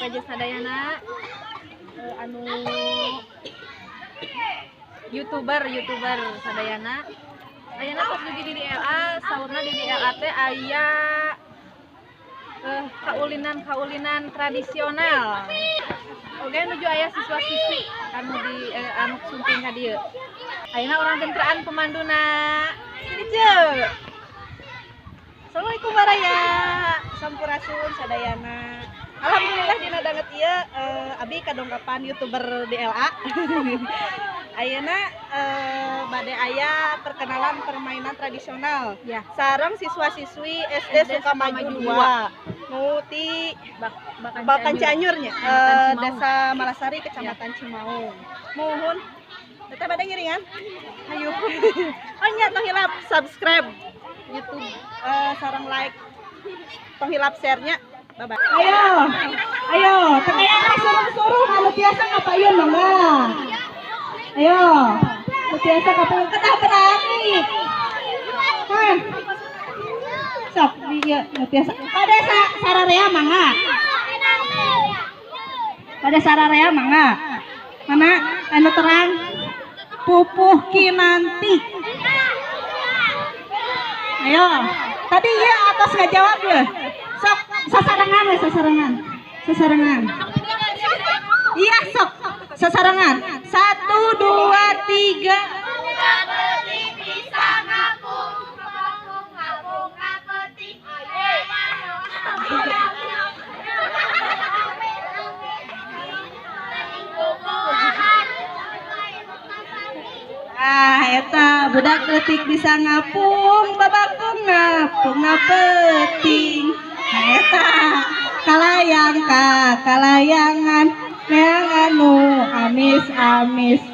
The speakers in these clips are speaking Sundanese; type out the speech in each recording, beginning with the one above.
Raja sadayana anu youtuber sadayana. Ayeuna tos dugi di DLA, saurna di DLA teh aya kaulinan-kaulinan tradisional. Oke, nuju aya siswa-siswi anu di anu sumping ka dieu. Ayeuna urang gentraan pemanduna. Sini, Ce. Assalamualaikum, Baraya. Sampurasun sadayana. Alhamdulillah dina danget ieu abi kadongkapan YouTuber DLA. Ayeuna bade aya perkenalan permainan tradisional. Sareng siswa-siswi SD, SD Sukamaju Sukamaju 2. Nu ti Bakan Bakan Cianjur. Cianjur nya, Kecamatan Cimaung. Desa Malasari, Kecamatan Cimaung. Muhun. Teteh bade ngiringan? Hayu. Oh nya, tong hilap subscribe YouTube. Sareng like, tong hilap share-nya. Bye bye. Ayo, ayo, tekaya suruh-suruh anu tiasa ngapain, mangga. Ayo, anu tiasa ngapain, kedah berani. Hah. Sok, iya, anu tiasa. Pada sararea mangga. Pada sararea mangga. Mana anu terang? Pupuh Kinanti. Ayo, tadi ya atas nggak jawab ya. Sok, sasarengan we, sasarengan. Sasarengan. Iya, sok, sasarengan. Satu, dua, tiga. Bisa ngapung, ngapung, ngapung, ngapeting. Ah, eta budak leutik bisa ngapung, babakung ngapung ngapeting. Nah, eta kalayang ka kalayangan yang anu amis-amis.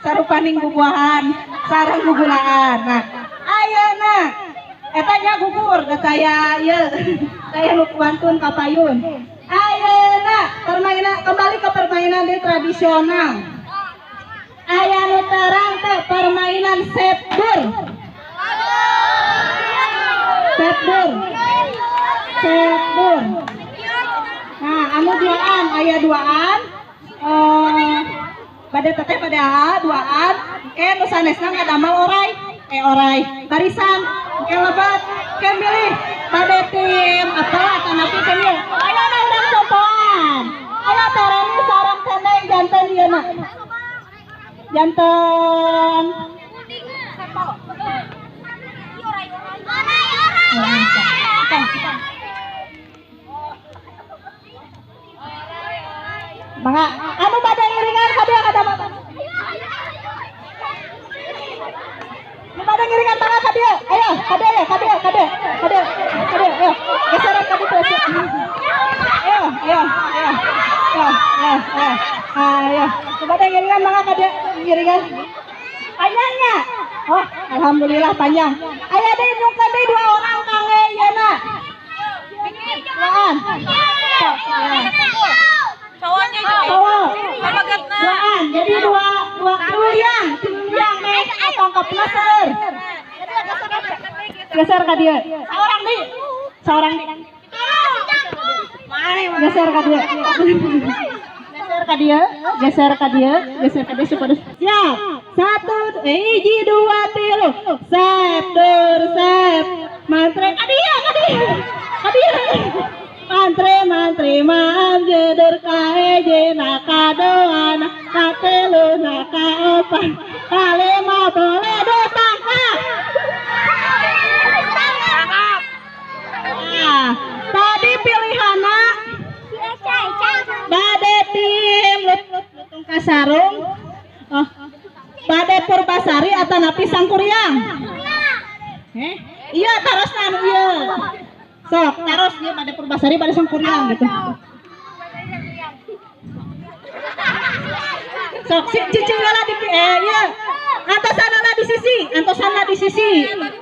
Sarupaning bubuahan, sareng gugulaan. Nah, ayeuna eta nya gugur da saya ieu. Saya nu wantun ka payun. Ayeuna permainan, kembali ke permainan di tradisional. Aya nu terang teh permainan sepdur? Sepdur. Sepdur. Nah, anu duaan, aya duaan. Pada teteh pada duaan, ke nu sanesna ngadamel orai, orai. Barisan, ke lebat, ke milih pada tim apa atau napi ke milih. Ayo na urang contohan. Ayo tarani sareng teneng janten ieu na. Janten. Mangga, anu bade ngiringan ka dieu kada mata. Nu bade ngiringan mangga ka dieu. Ayo, ka dieu ya, ka dieu, ka dieu, ka dieu, ka dieu, ayo. Geseran ka ditu. Ayo, ayo, ayo. Ayo, ayo, ayo. Ayo. Nu bade ngiringan mangga ka dieu ngiringan. Panjangnya. Oh, alhamdulillah panjang. Aya deui nyungkeun deui dua orang kangge yeuna. Duaan. Sok, ya. Cowoknya juga. Cowok. Papagatna. Duaan. Jadi dua dua tilu liang meh tongkapna seueur. Geser ka dieu. Saurang deui. Saurang deui. Geser ka dieu. Geser ka dieu, geser ka dieu, geser ka dieu supaya siap. Satu, hiji, dua, tilu. Sep, dur, sep. Mantre ka dieu, ka dieu. Ka dieu. Mantre, mantre, maam, jeder, kaeje, nakadoana, katelu, nakaopat, kalima, boleh ditangkap. Nah, tadi pilihanna bade tim lutung kasarung, oh, bade Purbasari atau napi Sangkuriang? Iya, taros anu iya. Sok, taros ieu bade Purbasari bade Sangkuriang gitu. Sok, si cicing lah di iya. Antosanna di sisi, antosanna di sisi.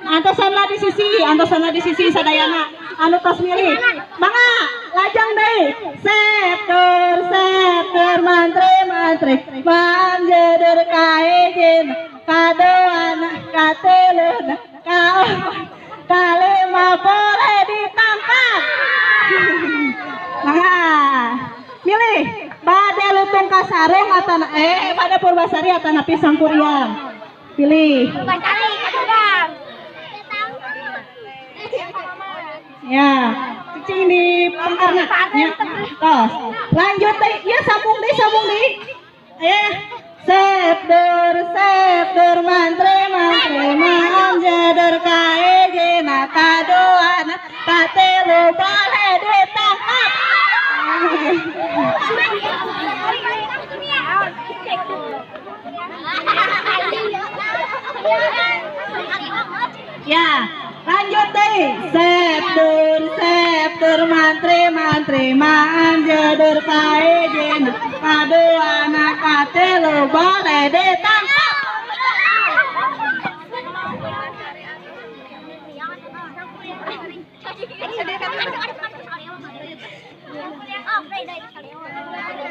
Antosanna di sisi, antosanna di sisi sadayana. Anu tos milih. Mangga, lajang deui. Sep dur sep dur mantre mantre. Manjeder kaejen kadoana kateluna kaopat kalima boleh ditangkap. Kasarung atau bade Purbasari atanapi Sangkuriang? Pilih. Purbasari, Bang. Ya, cicing di pengkarna. Ya. Tos. Lanjut deui. Ya sambung deui, sambung deui. Ayo. Sep dur sep dur mantre mantre manjadur kaeje na kadua na katelu boleh ditangkap. Ya, lanjut deh. Sep dur mantri mantri manjadur kaeje na kadua na katelu boleh ditangkap.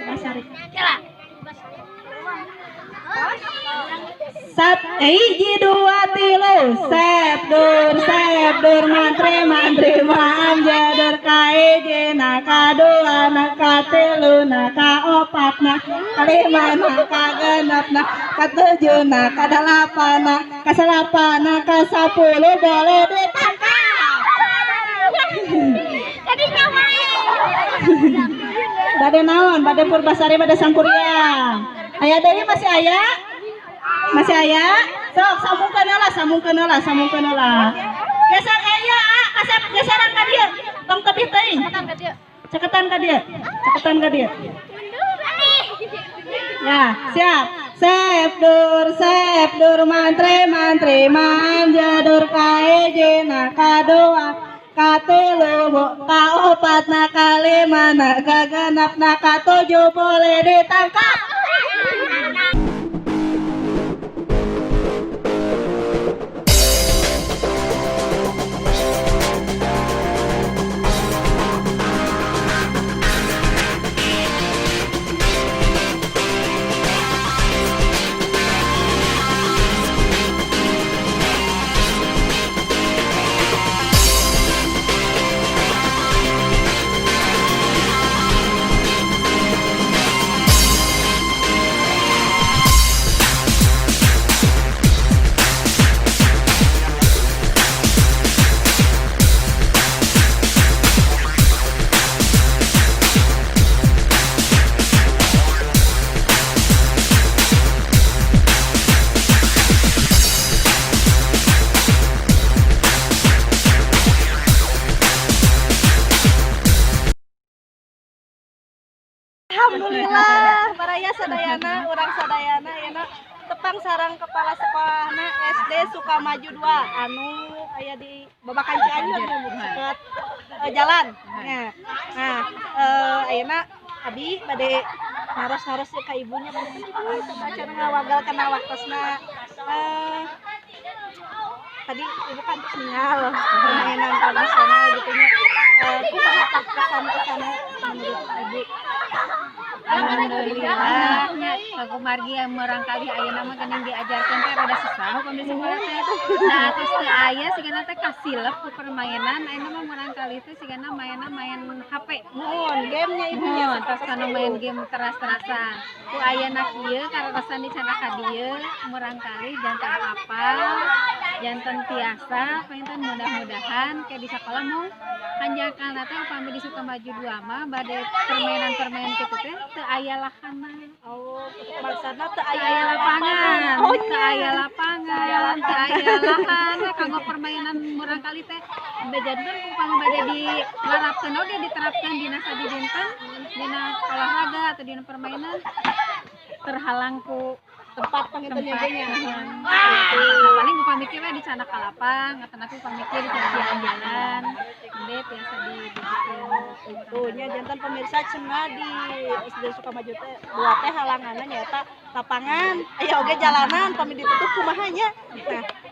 Basari. Sat, hiji dua tilu, sep dur mantri mantri manjadur kaeje na kadua na katilu na kaopat na kalima na kagenep na katujuh na kadalapan na kasalapan na kasapuluh boleh ditangkap. Bade naon, bade Purbasari, bade Sangkuriang. Aya deui masih aya? Masih aya? Sok sambungkeun heula, sambungkeun heula, sambungkeun heula. Geser aya, kasep geseran ka dieu. Tong tebih teuing. Ceketan ka dieu. Ceketan ka dieu. Ya, siap. Sep dur mantri mantri manjadur kaeje na kadua katilu kaopat na kalima na kagenep na katujuh boleh ditangkap. Alhamdulillah, baraya sadayana, urang sadayana ayeuna tepang sareng kepala sekolahna SD Sukamaju 2 anu aya di Babakan Cianjur deket jalan. Nah, ayeuna abi bade naros-naros ka ibunya punten ibu acan ngawagal kana waktosna. Tadi ibu kan terus ningal permainan tradisional gitu nya. Kumaha tah kesan-kesanna menurut ibu? Alhamdulillah, kumargi yang murangkalih ayeuna mah geuning diajarkeun teh rada susah upami di sekolah teh. Nah, terus teu aya sigana teh kasilep ku permainan ayeuna mah murangkalih teh sigana mainna main HP. Nuhun, gamenya ibunya. Nuhun, tos kana main game teras-terasan. Ku ayana kieu karaosan di sana ka dieu murangkalih janten apal, janten tiasa, panginten mudah-mudahan ke di sekolah mung hanjakalna teh upami di Sukamaju 2 mah bade permainan-permainan kitu teh teu aya lahanna. Oh, maksudna teu Teu aya aya lapangan, Oh, teu aya lapangan, teu aya lahan kanggo permainan murangkalih teh. Janten upami bade dilarapkeun oge diterapkeun dina sadidinten dina olahraga atau dina permainan terhalang ku tempat panginten tempat. nya. Nah, paling upami kieu we di cana kalapang atau upami kieu di cana jalan-jalan gede tiasa di Tuh nya janten pemirsa cenah di SD Sukamaju teh dua teh halanganna nyaeta lapangan, aya oge jalanan pami ditutup kumaha nya.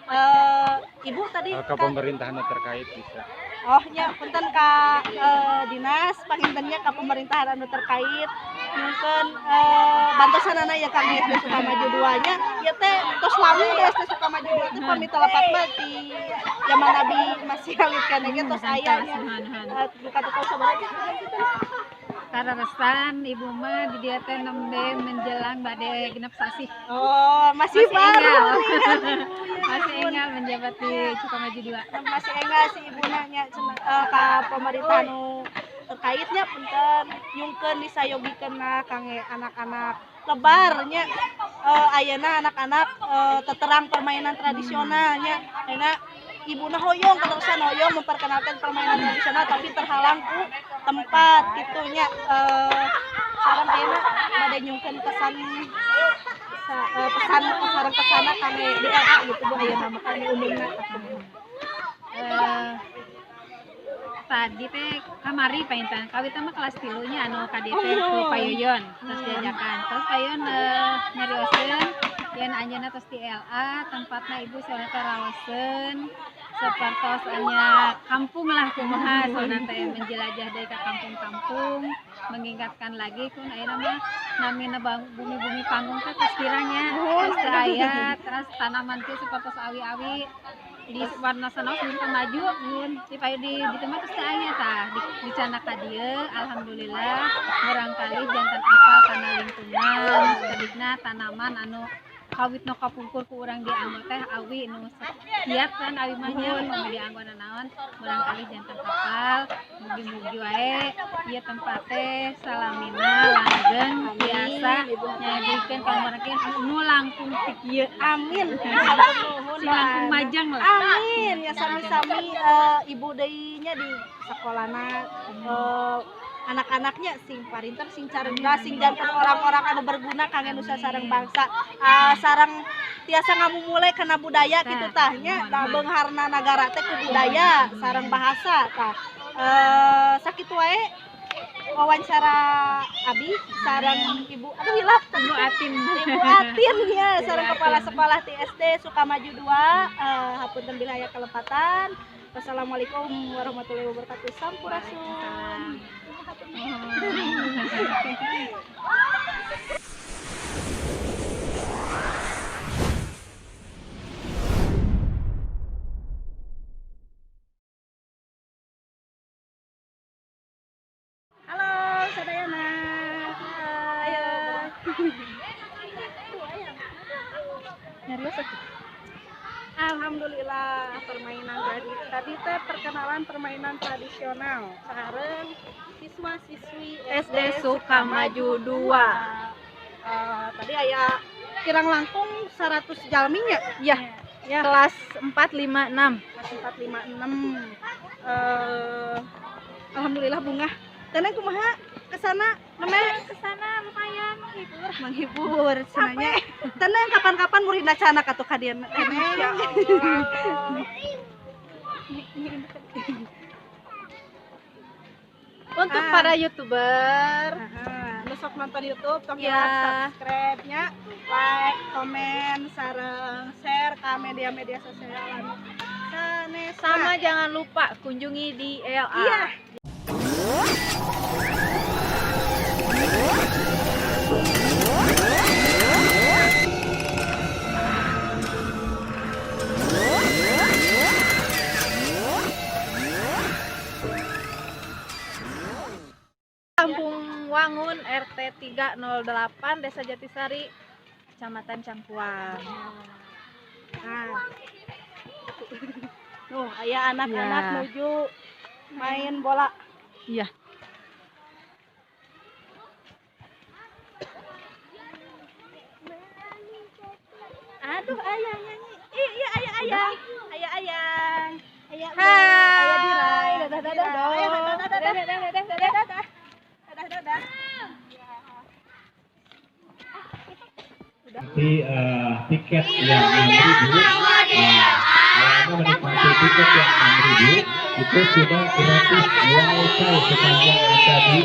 Nah, ibu tadi Ke pemerintahan terkait bisa. Oh nya punten ka dinas pangintennya ka pemerintahan anu terkait mungkin bantosanana ya kang SD Sukamaju 2 nya ieu teh tos lami di SD Sukamaju 2 teh pami telepat mah di zaman Nabi masih alit keneh ge tos aya nya. Buka tukang sabaraha? Kaleresan ibu mah di dieu teh nembe menjelang bade 6 sasih. Oh, masih, Masih baru enggal. nih kan ibu ya. Masih enggal menjabat di Sukamaju 2. Masih enggal si ibu nanya cenah ka pemerintah nu terkaitnya, punten nyungkeun disayogikeun lah kangge anak-anak lebar nya. Ayeuna anak-anak teterang permainan tradisionalnya. Ayeuna ibuna hoyong, keterusan hoyong memperkenalkan permainan tradisional, tapi terhalang ku tempat gitu nya. Sareng ayeuna bade nyungkeun kesan pesan sareng kesana kangge di LA gitu, Bu, ayeuna mah kangge umumna. Tadi teh kamari panginten kawita mah kelas 3 nya anu ka dieu teh ku Oh. Pak Yoyon terus diajakan, terus Pak Yoyon nyarioskeun yen anjeunna tos di LA, tempatna ibu soalnya teh raoseun sapertos anya kampung lah, kumaha soalna teh menjelajah deui ka kampung-kampung, mengingatkan lagi kun ayeuna mah namina bumi-bumi panggung teh tos kirangnya tos teu aya, terus tanaman teh sapertos awi-awi di warna sanos di maju di payu di tempat terus teu aya. Tah dicandak ka dieu, alhamdulillah murangkali janten apal kana lingkungan, sadikna tanaman anu kawitna kapungkur ku urang dianggo teh awi nu kiat kan, awi mah nya upami dianggo nanaon. Murangkali janten apal, mugi-mugi wae ieu tempat teh salamina langgeng biasa nyayogikeun ka murangkalih nu langkung ti kieu. Amin. Hatur nuhun. Sing langkung majeng lah. Amin ya, sami-sami. Ibu deui nya di sekolahna anak-anaknya sing parinter, sing cerdas, sing janten orang-orang anu berguna kangge nusa sareng bangsa. Sareng tiasa ngamumule kana budaya kitu tah nya. Tah, beungharna nagara teh ku budaya sareng bahasa tah. Sakitu wae wawancara abi sareng ibu, aduh hilap. Ibu Atin. Ibu Atin ya, sareng kepala sekolah ti SD Sukamaju 2. Hapunten bilih aya kalepatan. Wassalamualaikum warahmatullahi wabarakatuh. Sampurasun. Muhun. Halo, sadayana. Ayo. Nyarios atuh. Alhamdulillah, permainan tadi tadi teh perkenalan permainan tradisional sareng siswa-siswi SD Sukamaju 2. Tadi aya kirang langkung 100 jalmi nya. Ya. Ya. Kelas 4 5 6. Kelas 4 5 6. Alhamdulillah bungah. Tenang, kumaha kesana nembe? Kesana lumayan menghibur. Menghibur cenah nya. Tenang, kapan-kapan muridna canak atuh ka dieu. Tenang. Untuk Ah. para YouTuber, Aha, nu sok nonton YouTube tong Ya. hilap subscribe nya, like, komen, sareng share ke media-media sosial anu sanes. Sama jangan lupa kunjungi di LA. Iya. Kampung Wangun RT 308 Desa Jatisari, Kecamatan Cangkuang. Nah. Nuh, aya anak-anak Ya. nuju main bola. Iya. Aduh, ayang nyanyi. Ih, iya ayang ayang. Ayang ayang. Ayang. Hai. Ayah Dirai. Dadah dadah Dadah dong. dong. Dadah dadah Dadah, dadah dadah, dadah. dadah. Dadah dadah. Nanti tiket yang 6.000, kalau Anda menikmati tiket yang 6.000 itu sudah gratis wifi sepanjang Anda di